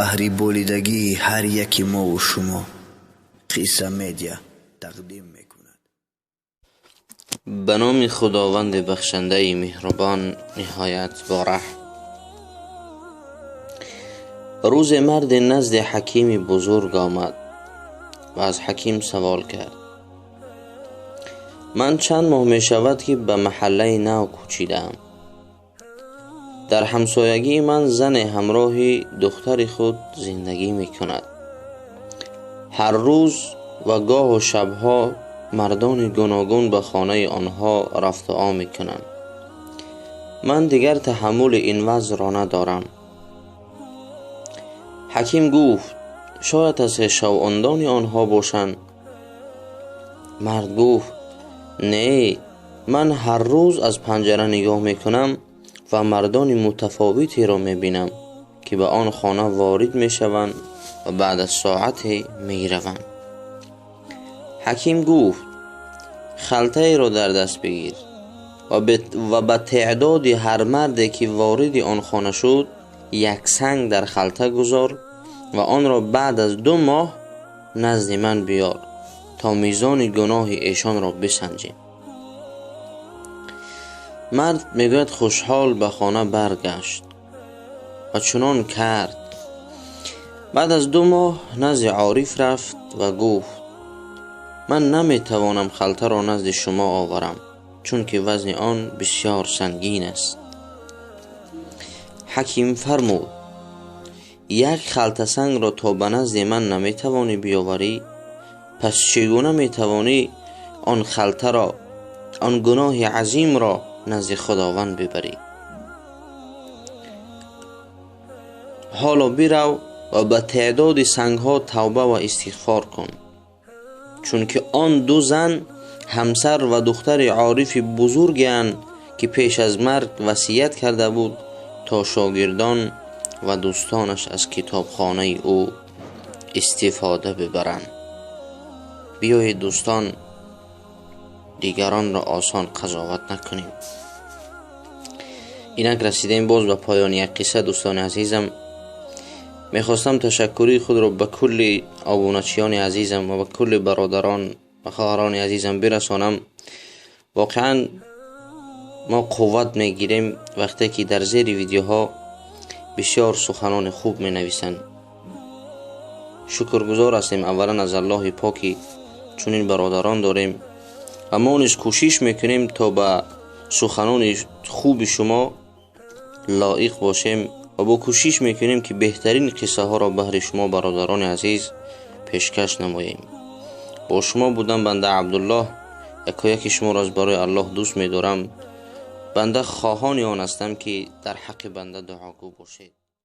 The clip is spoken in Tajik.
Баҳри болидагии ҳар яки мову шумо Қисса Медиа тақдим мекунад. Ба номи Худованди бахшандаи меҳрубон, ниҳоят бораҳм. Рӯзе марде назди ҳакими бузург омад ва аз ҳаким савол кард: ман чанд моҳ мешавад, ки ба маҳаллаи нав кӯчидаам. Дар ҳамсоягии ман зане ҳамроҳи духтари худ зиндагӣ мекунад. Ҳар рӯз ва гоҳу шабҳо мардони гуногун ба хонаи онҳо рафту ом мекунанд. Ман дигар таҳаммули ин вазъро надорам. Ҳаким гуфт: шояд аз хешовандони онҳо бошанд. Мард гуфт: не, ман ҳар рӯз аз панҷара нигоҳ мекунам ва мардони мутафовитеро мебинам, ки ба он хона ворид мешаванд ва баъд аз соате мераванд. Ҳаким гуфт: халтаеро дар даст бигир ва ба теъдоди ҳар марде, ки вориди он хона шуд, як санг дар халта гузор ва онро баъд аз 2 моҳ назди ман биёр, то мизони гуноҳи эшонро бисанҷем. Мард мегӯяд хушҳол ба хона баргашт ва чунон кард. Баъд аз 2 моҳ назди ориф рафт ва гуфт: ман наметавонам халтаро назди шумо оварам, чунки вазни он бисёр сангин аст. Ҳаким фармуд: як халта сангро то ба назди ман наметавонӣ биёварӣ, пас чӣ гуна метавонӣ он халтаро, он гуноҳи азимро назди Худованд бибарӣ? Ҳоло бирав ва ба теъдоди сангҳо тавба ва истиғфор кун, чунки он 2 зан ҳамсар ва духтари орифи бузургеанд, ки пеш аз марг васият карда буд то шогирдон ва дӯстонаш аз китобхонаи ӯ истифода бибаранд. Биёед дӯстон, дигаронро осон қазоват накунем. Инак расидем боз ба поёни як қисса. Дӯстони азизам, мехостам ташаккури худро ба кулли обуначиёни азизам ва ба кулли бародарон ва хоҳарони азизам бирасонам. Воқеан мо қувват мегирем вақте ки дар зери видеоҳо бисёр суханони хуб менависанд. Шукргузор ҳастем аввалан аз Аллоҳи поки чунин бародарон дорем ва мо низ кӯшиш мекунем то ба суханони хуби шумо лоиқ бошем ва бо кӯшиш мекунем, ки беҳтарин қиссаҳоро баҳри шумо бародарони азиз пешкаш намоем. Бо шумо будам банда Абдуллоҳ. Якояки шуморо аз барои Аллоҳ дӯст медорам. Банда хоҳони он ҳастам, ки дар ҳаққи банда дуогӯ бошед.